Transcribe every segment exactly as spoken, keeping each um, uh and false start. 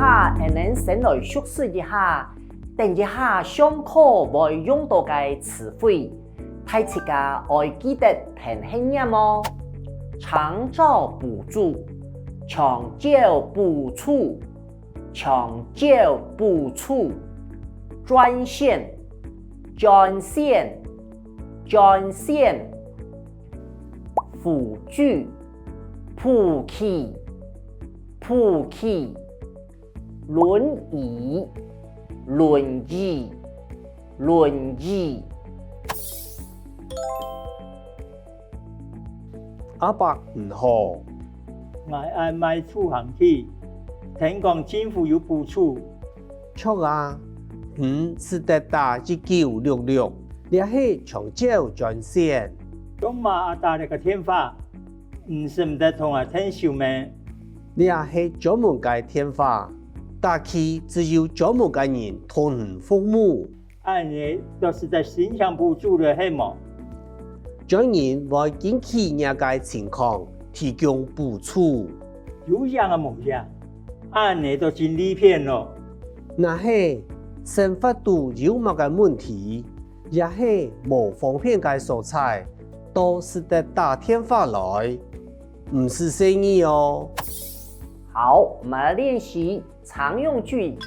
下，𠊎等先來熟識一下，等一下上課會用到个詞彙，大自家愛記得跈等唸哦。長照補助，長照補助，長照補助，專線，專線，專線，輔具，輔具，輔具。 輪椅，輪椅，輪椅。阿伯你好，𠊎愛買助行器，聽講政府有補助。著啊，你使得打一九六六，這係長照專線。做麼个愛打這个電話？ 你使毋得同𠊎𢯭手咩？這係專門个電話，打去就有專門个人同你服務。恁呢就係在申請補助了，係無？專人會根據若个情況提供補助。有影啊無影？恁呢就真利便囉。若係生活肚有麼个問題，也係無方便个所在， 都使得打電話來，毋使細義哦。好，我們來練習常用句。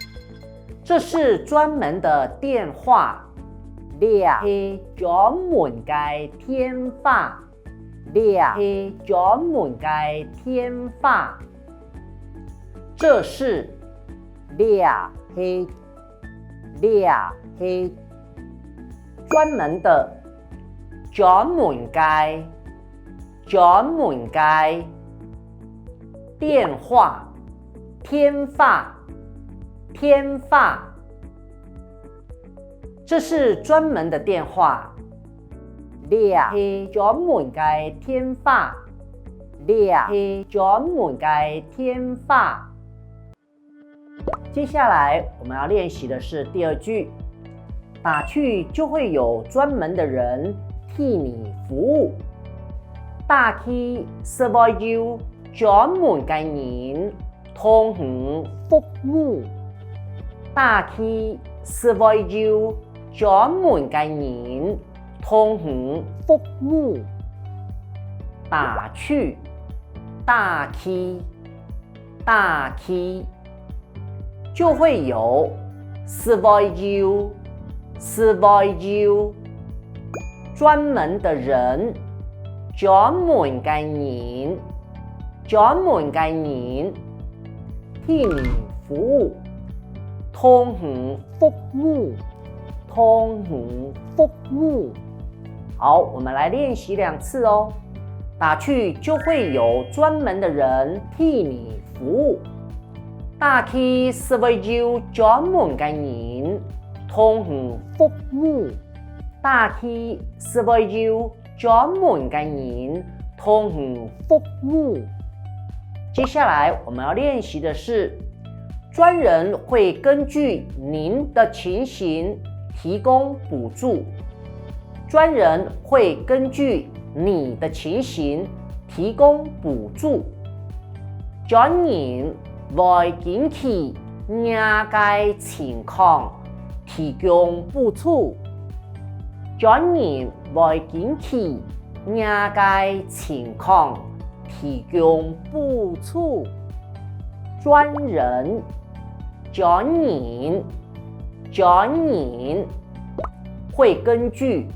這是專門的電話。這係專門个電話。這係專門个電話。這是，這係，這係 專門的，專門个，專門个。電話，電話，電話。這是專門的電話。這係專門个電話。這係專門个電話。 接下來我們要練習的是第二句，打去就會有專門的人替你服務。打去就會有專門个人同你服務。打去就會有專門个人同你服務。打去，打去， 打去，就會有，就會有，就會有。專門的人，專門个人，專門个人，替你服務，同你服務，同你服務。好，我們來練習兩次哦。打去就會有專門的人替你服務。 打去就會有專門个人同你服務。打去就會有專門个人同你服務。接下來我們要練習的是，專人會根據您的情形提供補助。專人會根據你的情形提供補助。專人會根據若个情況提供補助。專人會根據若个情況提供補助。專人，專人，專人，會根據，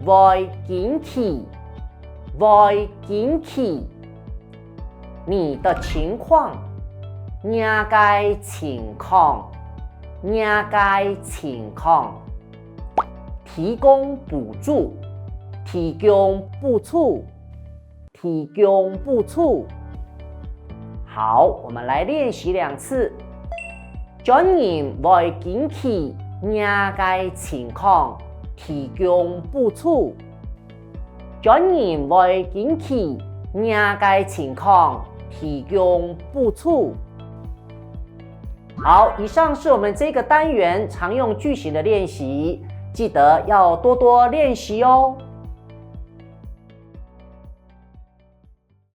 會根據，會根據。 你的情況，若个情況，若个情況。提供補助，提供補助，提供補助。好，我們來練習兩次。專人會根據若个情況提供補助。 專人會根據若个情況提供補助。好，以上是我們這個單元常用句型的練習，記得要多多練習哦。